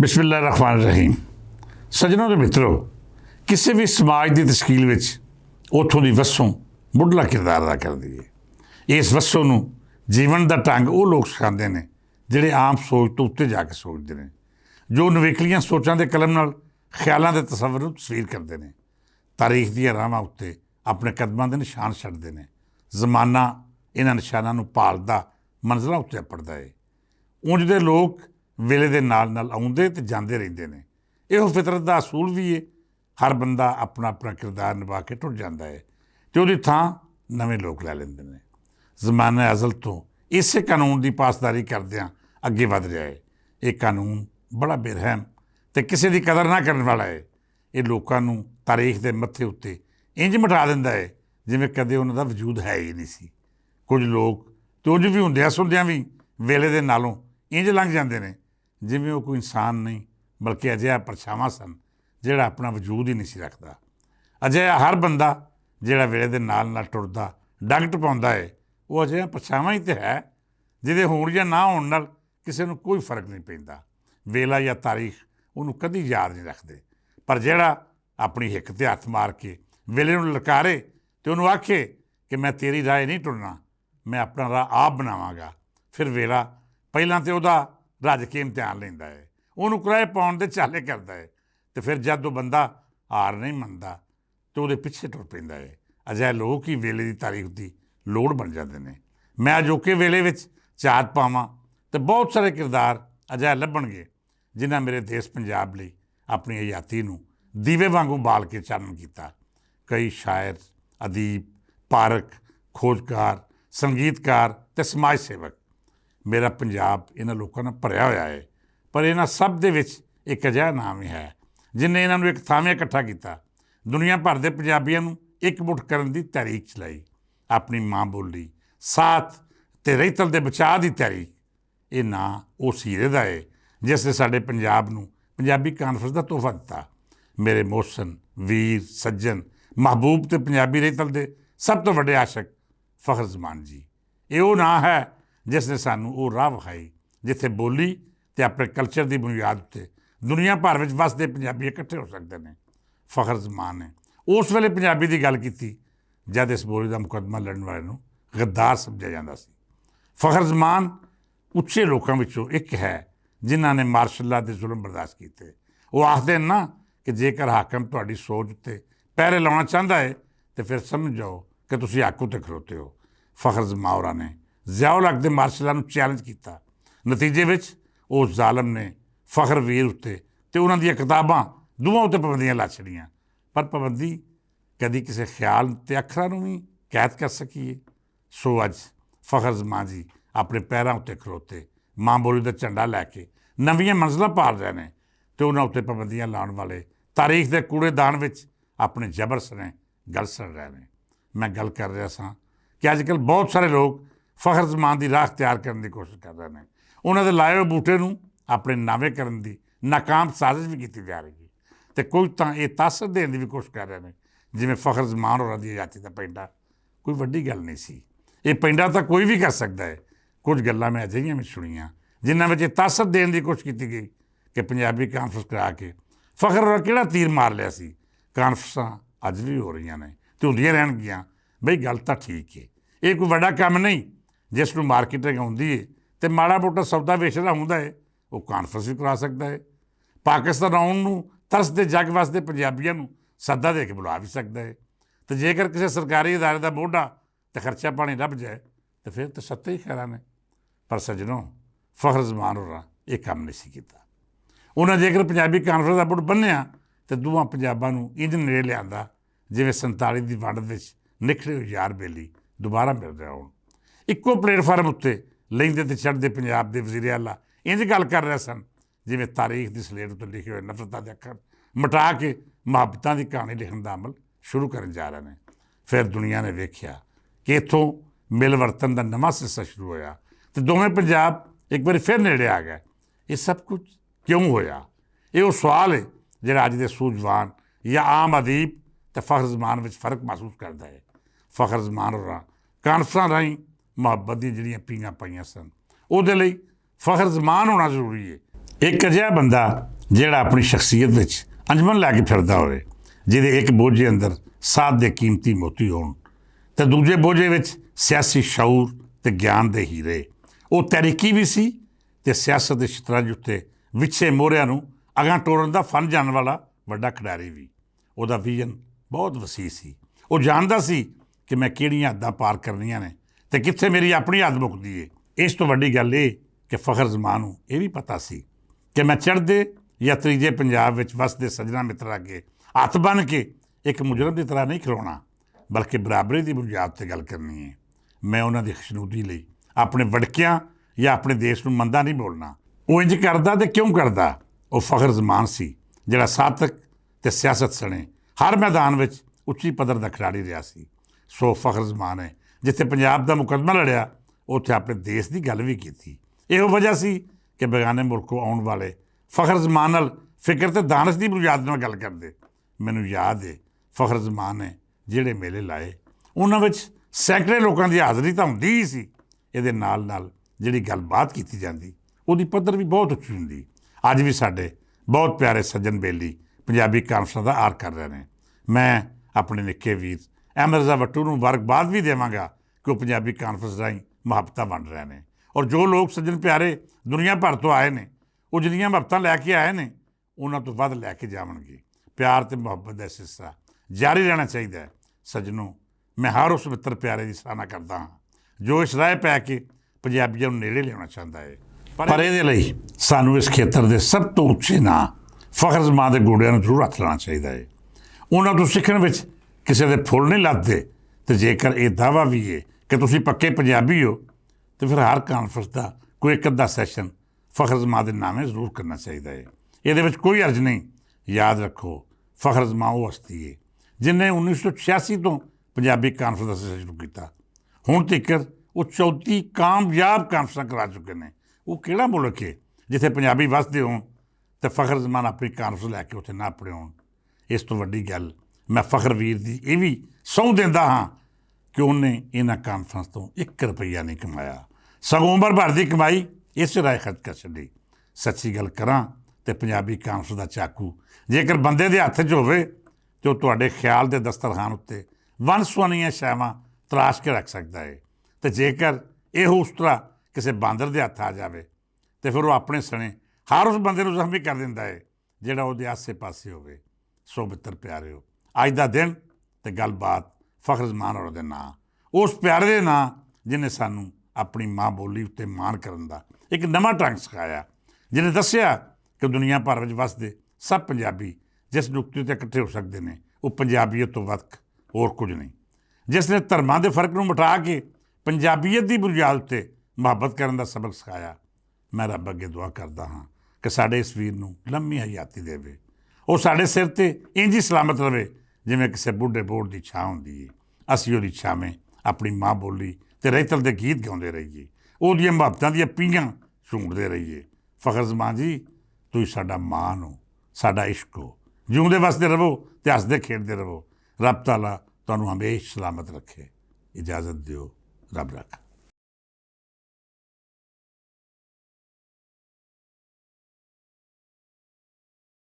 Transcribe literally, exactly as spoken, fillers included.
بسم اللہ الرحمن الرحیم۔ سجنوں تے مترو، کسے وی سماج دی تشکیل وچ اتھوں دی وسوں مڈلا کردار ادا کردی ہے۔ اس وسوں نوں جیون دا ڈھنگ او لوگ سکھاندے نے جڑے عام سوچ توں اُتے جا کے سوچدے نے، جو نویکلیاں سوچاں دے قلم نال خیالاں دے تصور نوں تصویر کردے نے، تاریخ دیاں راہواں اُتے اپنے قدماں دے نشان چھڈدے نے۔ زمانہ انہاں نشاناں نوں پالدا، منزلاں اُتے اپڑدا ہے۔ اونج دے لوک ویلے دے نال نال آوندے تے جاندے رہندے نے۔ ایہو فطرت دا اصول وی ہے۔ ہر بندہ اپنا اپنا کردار نبھا کے ٹر جاندا ہے تے اوہدی تھاں نویں لوک لے لیندے نے۔ زمانہ ازل توں اسے قانون دی پاسداری کردیاں اگے ودھ رہیا ہے۔ ایہہ قانون بڑا بے رحم تے کسے دی قدر نہ کرن والا ہے۔ ایہہ لوکاں نوں تاریخ دے متھے اُتے انج مٹا دیندا ہے جیویں کدے انہاں دا وجود ہے ہی نہیں سی۔ کچھ لوک تے انج وی ہوندیاں سندیاں وی ویلے دے نالوں انج لنگ جاندے نے جیویں او کوئی انسان نہیں، بلکہ اجہا پرچھاواں سن جیہڑا اپنا وجود ہی نہیں سی رکھدا۔ اجہا ہر بندہ جیہڑا ویلے دے نال نال ٹردا، ڈنگ ٹپاوندا ہے، او اجہا پرچھاواں ہی تے ہے۔ جدے ہون یا نہ ہون نال کسے نوں کوئی فرق نہیں پیندا۔ ویلا یا تاریخ اونوں کدی یاد نہیں رکھدے۔ پر جیہڑا اپنی ہک تے ہتھ مار کے ویلے نوں للکارے تے اونوں آکھے کہ میں تیری راہ نہیں ٹرنا، میں اپنا راہ آپ بناواں گا، فیر ویلا پہلاں تے اوہدا راج کے امتحان لیندا ہے، اونوں کرائے پاؤن دے چالے کردا ہے۔ تے فیر جد او بندہ ہار نہیں مندا تے اوہدے پچھے ٹر پیندا ہے۔ اجہے لوگ ہی ویلے دی تاریخ دی لوڑ بن جاندے نے۔ میں اجوکے ویلے وچ چاہت پاواں تے بہت سارے کردار اجہے لبھن گے جنہاں میرے دیس پنجاب لئی اپنی حیاتی نوں دیوے وانگوں بال کے چانن کیتا۔ کئی شاعر، ادیب، پارک، کھوجکار، سنگیتکار تے سماج سیوک۔ میرا پنجاب انہاں لوکاں نال بھریا ہویا ہے، پر انہاں سب دے وچ اک اجہا ناں وی ہے جن نے انہاں نوں اک تھاویں اکٹھا کیتا، دنیا بھر دے پنجابیاں نوں اک مٹھ کرن دی تحریک چلائی، اپنی ماں بولی، ساتھ تے رہتل دے بچاء دی تحریک۔ ایہہ ناں او سیرے دا ہے جس نے ساڈے پنجاب نوں پنجابی کانفرنس دا تحفہ دتا۔ میرے محسن، ویر، سجن، محبوب تے پنجابی رہتل دے سب توں وڈے عاشق فخر زمان جی۔ ایہہ او ناں ہے جس نے سانوں او راہ وکھائی جتھے بولی تے اپنے کلچر دی بنیاد اتے دنیا بھر وچ وسدے پنجابی اکٹھے ہو سکدے نے۔ فخر زمان نے اس ویلے پنجابی دی گل کیتی جد اس بولی دا مقدمہ لڑن والے نوں غدار سمجھیا جاندا سی۔ فخر زمان اچھے لوکاں وچوں اک ہے جنہاں نے مارشل لا دے ظلم برداشت کیتے۔ او آکھدے ناں کہ جیکر حاکم تہاڈی سوچ اتے پہرے لاونا چاہندا ہے تے فیر سمجھ جاؤ کہ تسی حق اتے کھلوتے ہو۔ فخر زمان ہوراں نے ضیاء الحق دے مارشل لا نوں چیلنج کیتا۔ نتیجے وچ او ظالم نے فخر ویر اتے تے انہاں دیاں کتاباں دوواں اتے پابندیاں لا چھڑیاں۔ پر پابندی کدی کسے خیال تے اکھراں نوں وی قید کر سکیے؟ سو اج فخر زمان جی اپنے پیراں اتے کھلوتے ماں بولی دا جھنڈا لے کے نویاں منزلاں پار رہے نے تے انہاں اتے پابندیاں لان والے تاریخ دے کوڑے دان وچ اپنے جبر سنے گل سڑ رہے نے۔ میں گل کر رہیا ساں کہ اج کل بہت سارے لوگ فخر زمان دی راہ اختیار کرن دی کوشش کر رہے نے۔ انہاں دے لائے ہوئے بوٹے نوں اپنے ناویں کرن دی ناکام سازش وی کیتی جا رہی ہے۔ تے کچھ تاں ایہہ تاثر دین دی وی کوشش کر رہے نے جیویں فخر زمان ہوراں دی آزادی دا پینڈا کوئی وڈی گل نہیں سی۔ ایہہ پینڈا تاں کوئی وی کر سکدا ہے۔ کچھ گلاں میں اجہیاں وی سنیاں جنہاں وچ ایہہ تاثر دین دی کوشش کیتی گئی کہ پنجابی کانفرنس کرا کے فخر ہوراں کیہڑا تیر مار لیا سی۔ کانفرنساں اج وی ہو رہیاں نے تے ہوندیاں رہن گیاں۔ بھئی گل تاں ٹھیک ہے، ایہہ کوئی وڈا کم نہیں۔ جس نوں مارکیٹنگ ہوندی ہے تے ماڑا موٹا سودا ویچنا ہوندا ہے، او کانفرنس وی کرا سکدا ہے۔ پاکستان آؤن نوں ترس دے جگ واسطے پنجابیاں نوں سدا دے کے بلا وی سکدا ہے۔ تے جیکر کسے سرکاری ادارے دا موڈا تے خرچہ پانی رب جائے تے فیر تے ستے ہی خیراں نے۔ پر سجنوں، فخر زمان ہوراں ایہہ کم نہیں سی کیتا۔ انہاں جیکر پنجابی کانفرنس دا بڑ بنیا تے دوواں پنجاباں نوں انج نیڑے لیاندا جیویں سنتالی دی ونڈ وچ نکھڑے ہوئے یار بیلی دوبارہ مل رہے ہون۔ اکو پلیٹ فارم اتے لیندے تے چڑھدے پنجاب دے وزیر اعلیٰ انج گل کر رہے سن جیویں تاریخ دی سلیٹ اتے لکھے ہوئے نفرتاں دے اکھر مٹا کے محبتاں دی کہانی لکھن دا عمل شروع کرن جا رہے نے۔ فیر دنیا نے ویکھیا کہ اتھوں مل ورتن دا نواں سلسلہ شروع ہویا تے دوویں پنجاب اک واری فیر نیڑے آ گئے۔ ایہہ سب کچھ کیوں ہویا؟ ایہہ او سوال ہے جیہڑا اج دے سوجوان یا عام ادیب تے فخر زمان وچ فرق محسوس کردا ہے۔ فخر زمان ہوراں کانفرنساں راہیں محبت دیاں جیہڑیاں پیاں پائیاں سن، اوہدے لئی فخر زمان ہونا ضروری ہے۔ ایک اجہا بندہ جہڑا اپنی شخصیت وچ انجمن لے کے پھردا ہوئے، جہدے ایک بوجھے اندر ساتھ دے قیمتی موتی ہون تے دوجے بوجھے وچ سیاسی شعور تے گیان دے ہیرے۔ او تحریکی وی سی تے سیاست دے شطرنج اتے وچھے موریاں نوں اگاں ٹورن دا فن جان والا وڈا کھڈاری وی۔ اوہدا ویژن بہت وسیع سی۔ او جاندا سی کہ میں کیہڑیاں حداں پار کرنیاں نیں تے کتھے میری اپنی حد مکدی اے۔ اس توں وڈی گل اے کہ فخر زمان نوں ایہہ وی پتا سی کہ میں چڑھدے یا تریجے پنجاب وچ وسدے سجنا متر اگے ہتھ بن کے اک مجرم دی طرح نہیں کھلونا، بلکہ برابری دی بنیاد تے گل کرنی اے۔ میں انہاں دی خوشنودی لئی اپنے وڈکیاں یا اپنے دیش نوں مندا نہیں بولنا۔ او انج کردا تے کیوں کردا؟ او فخر زمان سی جہڑا ساتک تے سیاست سنے ہر میدان وچ اچھی پدر دا کھلاڑی رہیا سی۔ سو فخر زمان ہے جتھے پنجاب دا مقدمہ لڑیا، اتھے اپنے دیش دی گل وی کیتی۔ ایہو وجہ سی کہ بیگانے ملکوں آؤن والے فخر زمان نال فکر تے دانش دی بنیاد نال گل کردے۔ مینوں یاد ہے، فخر زمان نے جہڑے میلے لائے، انہاں وچ سینکڑے لوکاں دی حاضری تاں ہوندی ہی سی۔ ایہدے نال نال جہڑی گل بات کیتی جاندی، اوہدی پدر وی بہت اچھی ہوندی۔ اج وی ساڈے بہت پیارے سجن بیلی پنجابی کانفرنس دا آر کر رہے نے۔ میں اپنے نکے ویر احمد رضا وٹو نوں مبارکباد وی دیواں گا کہ وہ پنجابی کانفرنس راہیں محبتاں ونڈ رہے نے۔ اور جو لوگ سجن پیارے دنیا بھر تو آئے نے، وہ جنیاں محبتاں لے کے آئے نے، انہاں تو ودھ لے کے جاون گے۔ پیار تے محبت دا سلسلہ جاری رہنا چاہیدا ہے۔ سجنوں، میں ہر اس متر پیارے دی سراہنا کردا ہاں جو اس راہ پے کے پنجابیاں نوں نیڑے لیاونا چاہندا ہے۔ پر ایہدے لئی سانوں اس کھیتر دے سب توں اچے ناں فخر زمان دے گوڑیاں نوں ضرور ہتھ لانا چاہیدا ہے۔ انہاں توں سکھن وچ کسے دے پھول نہیں لدھدے۔ تے جیکر ایہہ دعویٰ وی ہے کہ تسی پکے پنجابی ہو، تے فیر ہر کانفرنس دا کوئی اک ادھا سیشن فخر زمان دے ناویں ضرور کرنا چاہیدا ہے۔ ایہدے وچ کوئی عرض نہیں۔ یاد رکھو، فخر زمان وہ ہستی ہے جن نے انیس سو چھیاسی توں پنجابی کانفرنس دا سلسلہ شروع کیتا۔ ہن تیکر وہ چوتی کامیاب کانفرنس کرا چکے نے۔ وہ کیڑا ملک ہے جتھے پنجابی وسدے ہون تے فخر زمان اپنی کانفرنس لے کے اتھے نہ اپنے ہون؟ اس توں وڈی گل، میں فخر ویر دی ایہہ وی سہوں دیندا ہاں کہ انہیں انہاں کانفرنس توں اک روپیہ نہیں کمایا، سگوں عمر بھر دی کمائی اس رائے خرچ کر چھڈی۔ سچی گل کراں تے پنجابی کانفرنس دا چاقو جیکر بندے دے ہتھ چ ہووے، تے او تہاڈے خیال دے دسترخوان اتے ون سوانیاں شیواں تراش کے رکھ سکدا ہے۔ تے جیکر ایہو اس طرح کسے باندر دے ہتھ آ جاوے، تے فیر او اپنے سنے ہر اس بندے نوں زخمی کر دیندا ہے جہڑا اوہدے آسے پاسے ہووے۔ سو متر پیارے ہو، اج دا دن تے گل بات فخر زمان اور دے ناں، اس پیارے دے ناں جنہیں سانوں اپنی ماں بولی اتے مان کرن دا ایک نواں ٹرنگ سکھایا، جنہیں دسیا کہ دنیا بھر وچ وسدے سب پنجابی جس نقطے تے اکٹھے ہو سکدے نے، وہ پنجابیت تو ودھ اور کچھ نہیں۔ جس نے دھرماں دے فرق نوں مٹا کے پنجابیت دی بنیاد اتے محبت کرن دا سبق سکھایا، میں رب اگے دعا کردا ہاں کہ ساڈے اس ویر نوں لمبی حیاتی دے وے، او ساڈے سر تے انجی سلامت رہے، جویں کسے بڈھے بوڑھ دی چھاں ہوندی ہے۔ اسی اوہدی چھاویں اپنی ماں بولی تے رہتل دے گیت گاؤندے رہیے، اوہدیاں محبتاں دیاں پیاں چھونڈدے رہیے۔ فخر زمان جی، تسی ساڈا مان ہو، ساڈا عشق ہو۔ جیوندے وسدے رہو تے ہسدے کھیڈدے رہو۔ رب تعالیٰ تانوں ہمیش سلامت رکھے۔ اجازت دیو، رب رکھ۔